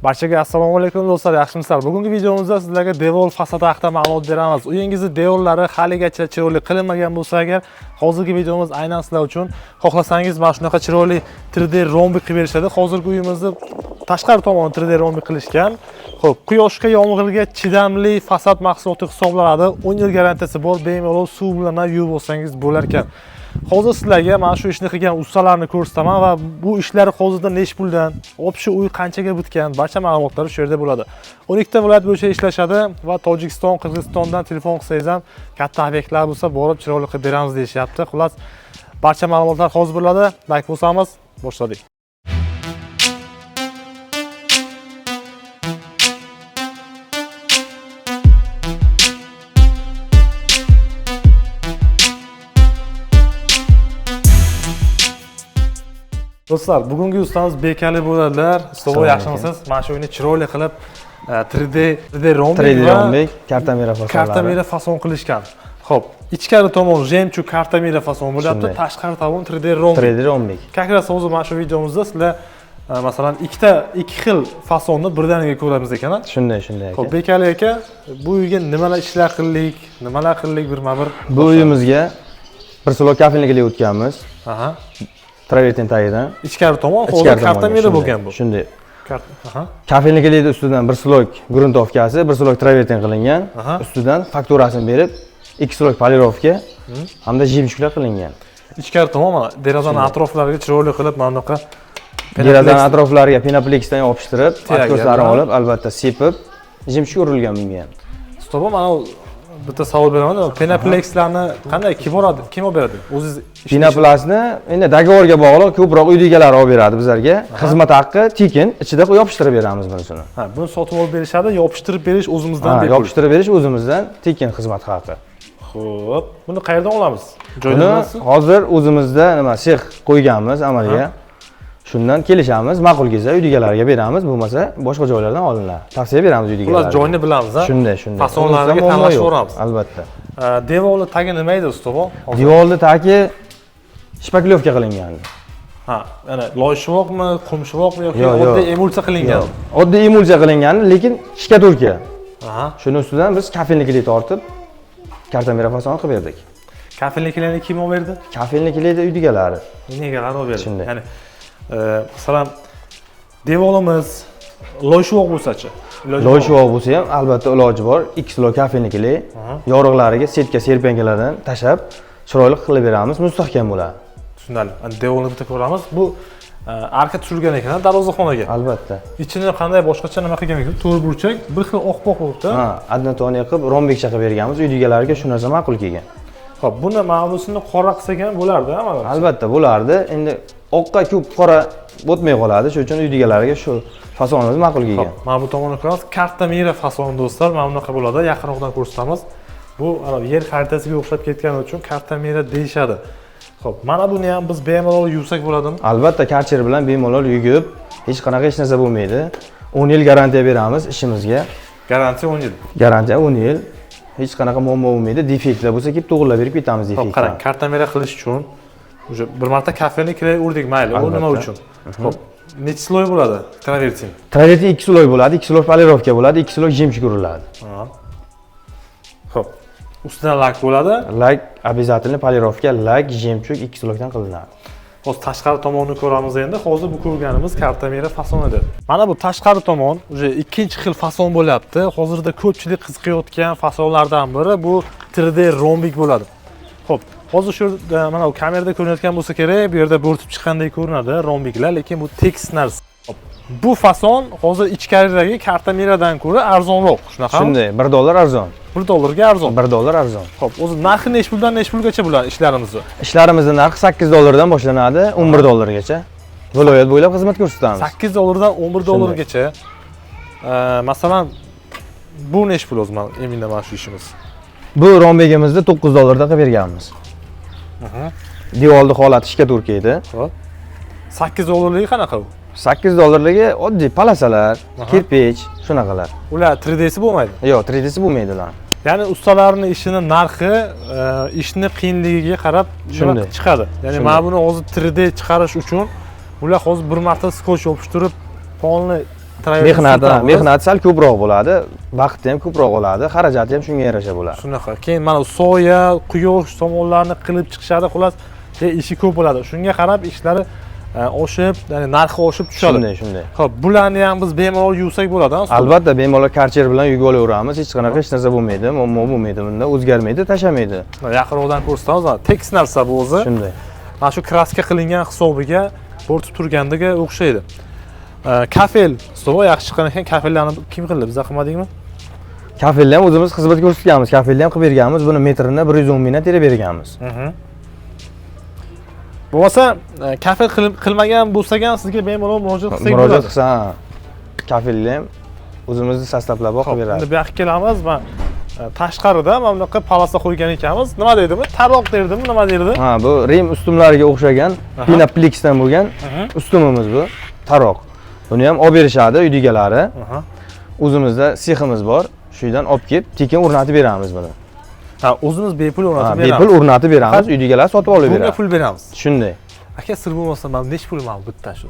Barchaga assalomu alaykum do'stlar, yaxshimisizlar? Bugungi videomizda sizlarga devor fasadi haqida ma'lumot beramiz. Uyingizni devorlari haligacha chiroyli qilinmagan bo'lsa agar, hozirgi videomiz aynan sizlar uchun. Xohlasangiz mana shunaqa chiroyli 3D rombik qilib berishadi. Hozirgi uyimizni tashqari tomoni 3D rombik qilishgan. Xo'p, quyoshga, yomg'irga chidamli fasad mahsuloti hisoblanadi. 10 yil garantiyasi bor, bemalol suv bilan ham yuvib olsangiz bo'lar ekan. Hozir sizlarga mana shu ishni qilgan ustalarni ko'rsataman va bu ishlar hozirda nechi puldan, общий uy qanchaga bitgan, barcha ma'lumotlar shu yerda bo'ladi. 12 ta viloyat bo'yicha ishlashadi va Tojikiston, Qirg'izistondan telefon qilsangiz ham katta obyektlar bo'lsa borib chiroyli qilib beramiz deyishyapti. Xullas, barcha ma'lumotlar hozir bo'ladi. Like bosamiz, boshladik. Do'stlar, bugungi ustamiz Bekali bo'ladilar. Ustoz, yaxshimisiz? Mana shu uyni chiroyli qilib 3D rombik 3D va rombik, kartamera fasonlari. Kartamera fason qilishgan. Xo'p, ichkari tomon жемчуг kartamera fason bo'lyapti, Shunday. tashqari tomon 3D rombik. 3D rombik. Как раз hozir mana shu videomizda sizlar masalan ikki xil fasonni birdaniga ko'ramiz ekan. A? Shunday, shunday Xo'p, aka. Bekali aka, bu uyga nimalar ishlar qildik, nimalar qildik birma-bir. Bu uyimizga bir слой kafelniklik o'tganmiz. Aha. Travertin tagidan. Ichkari tomon hozir Ichkari tomonga, kartamera shunday, bo'lgan bu. Shunday. Kart, aha. Kafelniklikni ustidan bir слой gruntovkasi, bir слой travertin qilingan. Ustidan fakturasini berib, ikki слой polirovka hamda жемчуг lar qilingan. Ichkari tomon mana derazani atroflariga chiroyli qilib mana bunaqa Derazani atroflariga penoplexdan yopishtirib, Teaga, откос larini ha? olib, albatta sepib, жемчуг urilgan bunga ham. Ustobo, mana bitta savol beraman. Penoplexlarni qanday kim oladi? Kim olib beradi? O'zingiz Penoplastni endi договор ga bog'liq ko'proq uy egalari olib beradi bizlarga. Xizmat haqqi tekin, ichida yopishtirib beramiz bunisini. Ha, buni sotib olib berishadi, yopishtirib berish o'zimizdan Ha, bepul. yopishtirib berish o'zimizdan tekin xizmat haqqi. Xo'p, buni qayerdan olamiz? Joyini Buni bilasizmi? hozir o'zimizda nima sex qo'yganmiz amalga. Shundan kelishamiz, ma'qul kelsa uy egalariga beramiz, bo'lmasa boshqa joylardan olinadi. Tavsiya beramiz uy Xullas, egalariga. joyini bilamiz, ha? Shunday, shunday. Fasonlariga Undan muammo tanlashib yo'q, olamiz. Albatta. Devorni tagi nima edi, ustobo? Hozir- Devorni tagi shpaklyovka qilingan. Ha, ya'ni loyshvoqmi, qumshvoqmi yoki Yo'q, yo'q. oddiy emulsiya qilingan? Oddiy emulsiya qilingan, lekin shkaturka. Aha. Shuni ustidan biz kafelniklik tortib, kartamera fason qilib berdik. Kafelniklarni kim olib berdi? Kafelniklikni uy egalari. Uyning egalari olib berdi. Shunday. Ya'ni masalan, devorimiz loyshvoq bo'lsa-chi? Iloji bormi? Loyshvoq bo'lsa ham albatta iloji bor. Ikki слой kafelnikli yorug'lariga setka serpenkalardan tashlab chiroyli qilib beramiz, mustahkam bo'ladi. Tushunarli. Ana devorni bitta ko'ramiz. Bu arka tushirilgan ekan darvozaxonaga. Albatta. Ichini qanday boshqacha nima qilgan ekan? To'rt burchak, bir xil oppoq bo'libdi. Ha, однотонный qilib rombikcha qilib berganmiz. Uy egalariga shu narsa ma'qul kelgan. Xo'p, buni mavzusini qora qilsak ham bo'lardi, ha, mana. Albatta bo'lardi. Endi oqqa ko'p qora o'tmay qoladi. Shuning uchun uy egalariga shu fasonimiz ma'qul kelgan. Xo'p, mana bu tomonni ko'ramiz. Karta mira fasoni do'stlar, mana bunaqa bo'ladi. Yaqinroqdan ko'rsatamiz. Bu ana yer xaritasiga o'xshab ketgani uchun karta mira deyishadi. Xo'p, mana buni ham biz bemalol yuvsak bo'ladimi? Albatta karcher bilan bemalol yugib, hech qanaqa hech narsa bo'lmaydi. 10 yil garantiya beramiz ishimizga. Garantiya 10 yil. Garantiya 10 yil. Hech qanaqa muammo bo'lmaydi. Defektlar bo'lsa kelib to'g'rilab berib ketamiz Xo'p, defektlarni. qarang, karta mira qilish uchun уже bir marta kafeni kley urdik, mayli. U nima Albatta. uchun? Xo'p, necha слой bo'ladi travertin? Travertin ikki слой bo'ladi, ikki слой polirovka bo'ladi, ikki слой жемчуг uriladi. Ha. Xo'p, ustidan lak bo'ladi. Lak обязательно polirovka, lak, жемчуг ikki слой dan qilinadi. Hozir tashqari tomonni ko'ramiz endi. Hozir bu ko'rganimiz kartamera fason edi. Mana bu tashqari tomon уже ikkinchi xil fason bo'lyapti. Hozirda ko'pchilik qiziqayotgan fasonlardan biri bu 3D rombik bo'ladi. Xo'p, hozir shu mana bu kamerada ko'rinayotgan bo'lsa kerak, bu yerda bo'rtib chiqqandek ko'rinadi rombiklar, lekin bu tekis narsa. Xo'p, bu fason hozir ichkaridagi kartameradan ko'ra arzonroq, shunaqami? Shunday, 1 dollar arzon. 1 dollarga arzon. 1 dollar arzon. Xo'p, o'zi narxi nechi puldan nechi pulgacha bo'ladi ishlarimizni? Ishlarimizni narxi 8 dollardan boshlanadi, 11 dollargacha. Viloyat bo'ylab xizmat ko'rsatamiz. 8 dollardan 11 dollargacha. Masalan, bu nechi pul o'zi mana shu ishimiz? Bu rombigimizni 9 dollarda qilib berganmiz. Devorni holati shkaturka edi. Xo'p. 8 dollarligi qanaqa u? 8 dollarligi oddiy palasalar, kirpich, shunaqalar. Ular 3D'si bo'lmaydi. Yo'q, 3D'si bo'lmaydi ularning. Ya'ni ustalarning ishini narxi ishni qiyinligiga qarab Shunday. chiqadi. Ya'ni Shunday. mana buni hozir 3D chiqarish uchun ular hozir bir marta skoch yopishtirib, polni Mehnati sal ko'proq bo'ladi, vaqti ham ko'proq oladi, xarajati ham shunga yarasha bo'ladi. Shunaqa. Keyin mana soya, quyosh tomonlarni qilib chiqishadi, xullas, ishi ko'p bo'ladi. Shunga qarab ishlari oshib, ya'ni narxi oshib tushadi. Shunday, shunday. Xo'p, bularni ham biz bemalol yuvsak bo'ladi, ha? Albatta, bemalol karcher bilan yuvib olaveramiz. Hech qanaqa hech narsa bo'lmaydi, muammo bo'lmaydi bunda, o'zgarmaydi, tashamaydi. Yaqinroqdan ko'rsatamiz, tekis narsa bu o'zi. Shunday. Mana shu kraska qilingan hisobiga bo'rtib turgandiga o'xshaydi. Kafel, ustovo yaxshi chiqqan ekan. Kafellarni kim qildi? Biz qilmadikmi? Kafelni ham o'zimiz xizmat ko'rsatganmiz, kafelni ham qilib berganmiz. Buni metrini 110 mingdan terib berganmiz. Bo'lmasa kafel qilmagan bo'lsak ham sizga bemalol murojaat qilsak bo'ladi. Murojaat qilsa, kafelni ham o'zimizni sostavlab qilib beradi. Endi bu yoqqa kelamiz. Men tashqarida mana bunaqa palasa qo'ygan ekanmiz. Nima deydimi? Taroq derdimi? Nima derdi? Ha, bu Rim ustunlariga o'xshagan pinoplexdan bo'lgan ustunimiz bu. Taroq. Buni ham olib berishadi uy egalari. O'zimizda seximiz bor. Shu yerdan olib kelib, tekin o'rnatib beramiz buni. Ha, o'zimiz bepul o'rnatib beramiz. Bepul o'rnatib beramiz, uy egalari sotib olib beradi. Bunga pul beramiz. Shunday. Aka, sir bo'lmasa, mana nech pul mana bitta shu?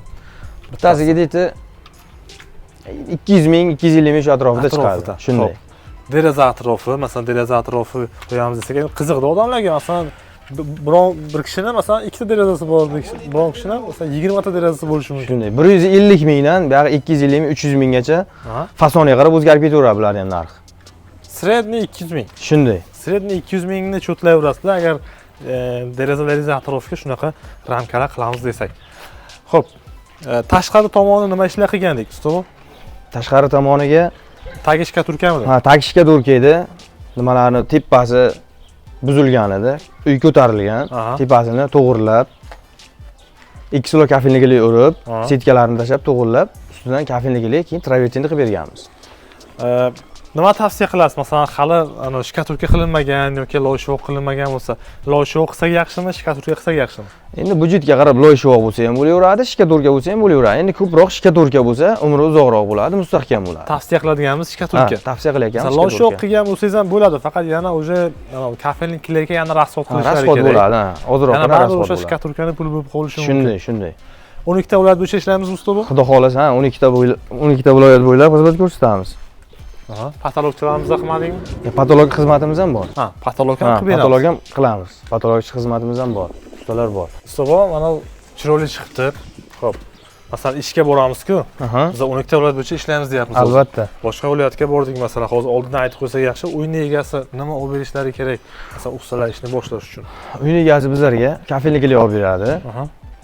Bittasiga deydi 200 ming, 250 ming shu atrofida chiqadi. Shunday. Deraza atrofi, masalan, deraza atrofi qo'yamiz desak, qiziqdi odamlarga. Masalan, biron bir kishini masalan 2 ta derazasi bor, biron kishini masalan 20 ta derazasi bo'lishi mumkin. Shunday. 150 mingdan buyog'i 250 ming, 300 minggacha fasoniga qarab o'zgarib ketaveradi bularning ham narxi. Средний 200 ming. Shunday. Средний 200 mingni cho'tlayverasizlar agar deraza atrofiga shunaqa ramkalar qilamiz desak. Xo'p, tashqari tomoni nima ishlar qilgandik, ustoz? Tashqari tomoniga tagi shkaturkamidi? Ha, tagi shkaturka edi. Nimalarni tepasi buzilgan edi. Uy ko'tarilgan. Tepasini to'g'rilab, 2 kilo kafelniklik urib, setkalarni tashlab to'g'rilab, ustidan kafelniklik, keyin travertinni qilib berganmiz. Nima tavsiya qilasiz? Masalan, hali ana shkaturka qilinmagan yoki loy-sho'q qilinmagan bo'lsa, loy-sho'q qilsak yaxshimi, shkaturka qilsak yaxshimi? Endi budjetga qarab loy-sho'q bo'lsa ham bo'laveradi, shkaturka bo'lsa ham bo'laveradi. Endi ko'proq shkaturka bo'lsa, umri uzoqroq bo'ladi, mustahkam bo'ladi. Tavsiya qiladiganimiz shkaturka. Ha, tavsiya qilayotganimiz Masalan, loy-sho'q shkaturka. qilgan bo'lsangiz ham bo'ladi, faqat yana o'sha kafelning kleyka yana rasxod qilishlari Rasxod kerak. bo'ladi, ha. Ozroq Yana baribir rasxod o'sha bo'ladi. shkaturkani puli bo'lib qolishi mumkin. Shunday, shunday. 12 ta viloyat bo'yicha ishlaymiz usta bu? Xudo xohlasa, ha, 12 ta viloyat bo'ylab xizmat ko'rsatamiz. Patologchilarimizni qilmadingmi? Patolog xizmatimiz ham bor. Ha, patolog ham qilib beramiz. Patolog ham qilamiz. Patologchi xizmatimiz ham bor. Ustalar bor. Usta, mana chiroyli chiqibdi. Xo'p. Masalan, ishga boramiz-ku. Biz 12 ta viloyat bo'yicha ishlaymiz deyapmiz. Albatta. Boshqa viloyatga bordik masalan, hozir oldindan aytib qo'ysak yaxshi, uyni egasi nima olib berishlari kerak? Masalan, ustalar ishni boshlash uchun. Uyni egasi bizlarga kafelniklik olib beradi.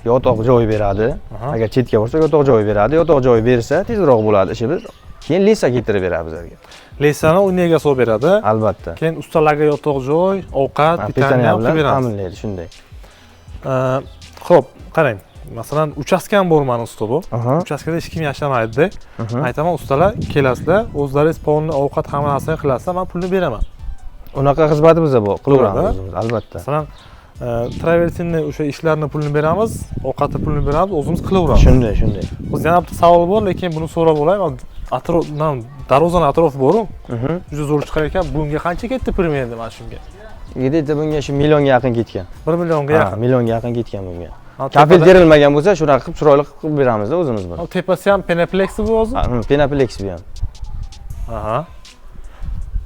Yotoq joyi beradi. Agar chetga borsak yotoq joyi beradi. Yotoq joyi bersa tezroq bo'ladi ishimiz. Keyin lesa keltirib beradi bizlarga. Lesani uyni egasi olib beradi. Albatta. Keyin ustalarga yotoq joy, ovqat, Pitaniya ham bilan qilib beramiz. Ta'minlaydi shunday. Xo'p, qarang. Masalan, uchastkam bor mani usta bu. Uchastkada hech kim yashamaydi. Aytaman, ustalar kelasizlar, o'zlaringiz polni ovqat hamma narsani qilasizlar, men pulni beraman. Unaqa xizmatimiz bor, qilaveramiz Bo'ladi. o'zimiz, albatta. Masalan, travertinni o'sha ishlarni pulini beramiz, ovqatni pulini beramiz, o'zimiz qilaveramiz. Shunday, shunday. Hozir yana bitta savol bor, lekin buni so'rab olay. Atrof, darvozani atrofi bor-u. Juda zo'r chiqar ekan. Bunga qancha ketdi примерно mana shunga? Где-то bunga shu millionga yaqin ketgan. 1 millionga Ha, yaqin. Millionga yaqin ketgan bunga. Ha, Kafel tepada- terilmagan bo'lsa, shunaqa qilib chiroyli qilib beramizda o'zimiz buni. Ha, tepasi ham penoplex bu o'zi? Ha, penoplex bu ham. Aha.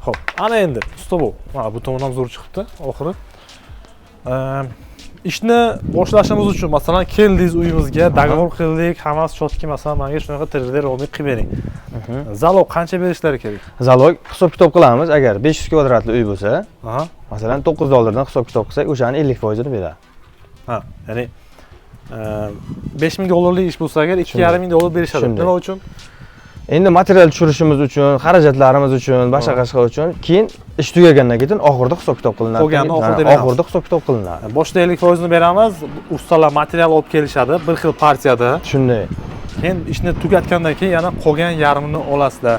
Xo'p, ana endi usta bu. Mana bu tomon ham zo'r chiqibdi oxiri. Ishni boshlashimiz uchun masalan keldingiz uyimizga, договор qildik, hammasi чётко, masalan, menga shunaqa 3D rolik qilib bering. Залог qancha berishlari kerak? Залог hisob kitob qilamiz. Agar 500 kvadratli uy bo'lsa, masalan 9 dollardan hisob kitob qilsak, o'shani 50% beradi. Ha, ya'ni 5000 dollarlik ish bo'lsa agar 2,5 ming dollar berishadi. Shunday. Nima uchun? Endi material tushirishimiz uchun, xarajatlarimiz uchun, boshqa qashqa uchun, keyin ish tugagandan keyin oxirida hisob kitob qilinadi. Qolganini oxirida Ha, beramiz. Oxirida hisob kitob qilinadi. Boshida 50% beramiz, ustalar material olib kelishadi bir xil partiyada. Shunday. Keyin ishni tugatgandan keyin yana qolgan yarmini olasizlar.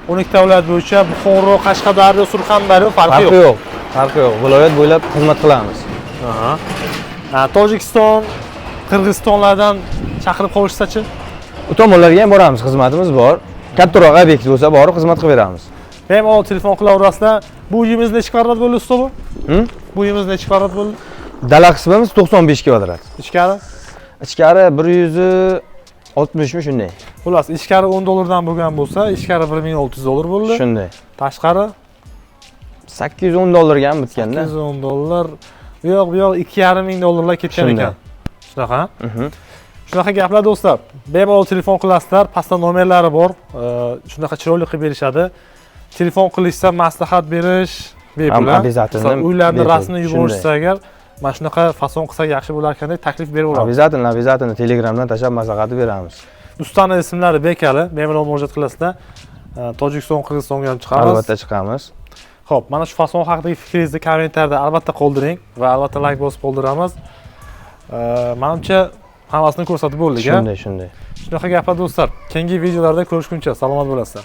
12 ta viloyat bo'yicha Buxoro, Qashqadaryo, Surxondaryo farqi Farqi yo'q. yo'q. Farqi yo'q. Viloyat bo'ylab xizmat qilamiz. Aha. Ha, Tojikiston, Qirg'izistonlardan chaqirib qolishsa-chi? U tomonlarga ham boramiz, xizmatimiz bor. Kattaroq obyekt bo'lsa borib xizmat qilib beramiz. Bemalol telefon qilaverasizlar. Bu uyimiz necha kvadrat bo'ldi usta bu? Hı? Bu uyimiz necha kvadrat bo'ldi? Dala qismimiz 95 kvadrat. Ichkari? Ichkari 100 60 mi shunday. Xullas, ichkari 10 dollardan bo'lgan bo'lsa, ichkari 1600 dollar bo'ldi. Shunday. Tashqari 810 dollarga ham bitganda. 810 dollar. Bu yoq, bu yoq 2,5 ming dollarlar ketgan ekan. Shunaqa? Shunaqa gaplar do'stlar. Bemalol telefon qilasizlar, pastda nomerlari bor. Shunaqa chiroyli qilib berishadi. Telefon qilishsa maslahat berish bepul. Обязательно. Uylarni rasmini yuborishsa agar, mana shunaqa fason qilsak yaxshi bo'lar ekan deb taklif beraveramiz. Обязательно, обязательно Telegramdan tashlab maslahat beramiz. Ustani ismlari Bekali, bemalol murojaat qilasizlar. Tojikiston, Qirg'izistonga ham chiqamiz. Albatta chiqamiz. Xo'p, mana shu fason haqidagi fikringizni kommentariyada albatta qoldiring va albatta like bosib qoldiramiz. Menimcha hammasini ko'rsatib bo'ldik, Shunday, shunday. Shunaqa gaplar do'stlar. Keyingi videolarda ko'rishguncha salomat bo'lasizlar.